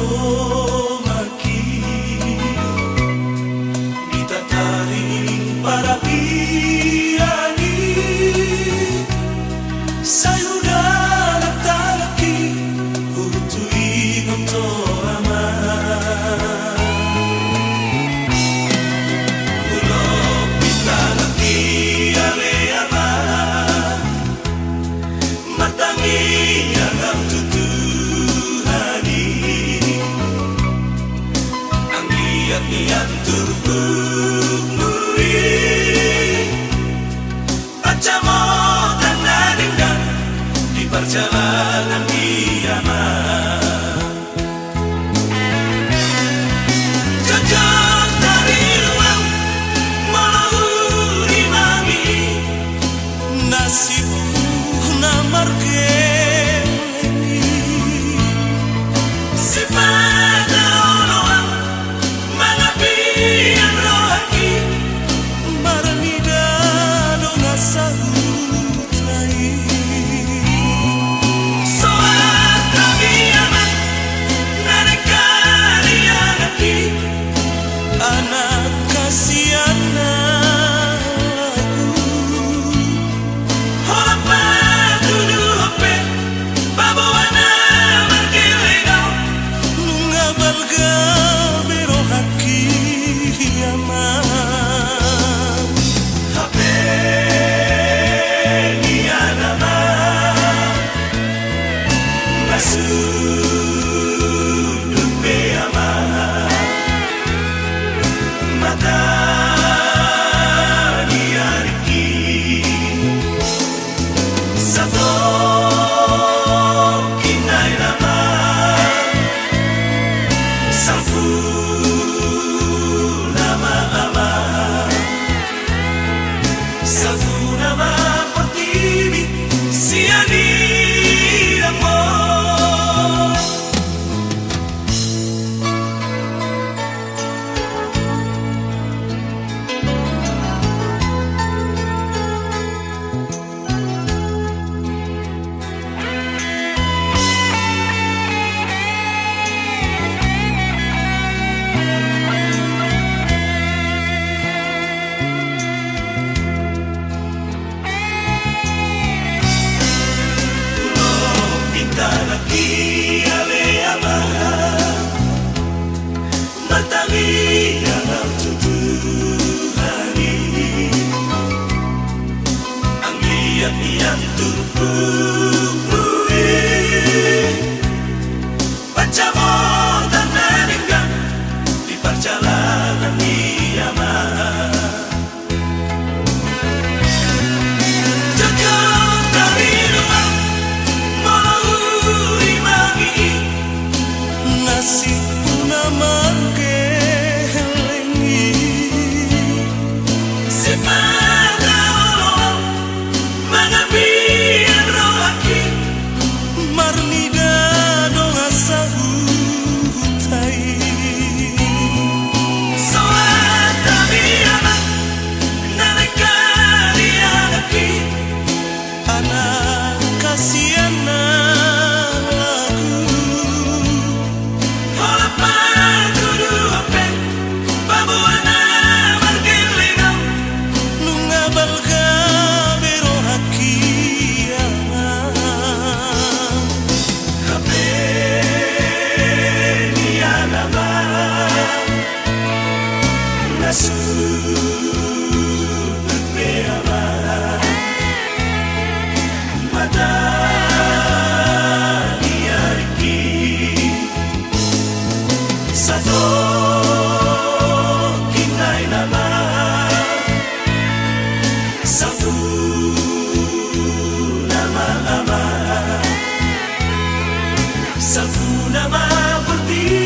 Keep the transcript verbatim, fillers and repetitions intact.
Maki, di tataring parapian i, sai hudalan tanganki, hutuingon ho ama. Hulompit tanganki ale ama, martangiang au tu Tuhan i. Anggiat nian turpukmu i, pansamotan na denggan di parjalanan i ama. Jotjot tarilu au molo hurimangi nasibku na margeleng i. Sipata olo au mangapian rohangki, marnida do na saut Soat hami ama na denggan i anakki, anak hasian na lagu. Holan patuduhon pe paboa na margeleng au, nunga balga be rohangki ama. Hape nian ama, na sundut be ama mata ni adikki. Satongkin nai nama salpu nama ama, salpu nama portibi sian i dapot. Hulompi tanganki ale ama, martangiang au tu Tuhan i. Anggiat nian turpukmu i pansamotan na denggan di parjalanan i ama. Jotjot tarilu au molo hurimangi nasibku na margeleng i. Sipata olo au mangapian rohangki, marnida do na saut i. Soat hami ama na denggan i anakki, anak hasian na lagu. Holan patuduhon pe paboa na margeleng au, nunga balga be rohangki ama. Hape nian ama, na sundut be ama mata ni adikki. Satongkin nai nama salpu nama ama, salpu nama portibi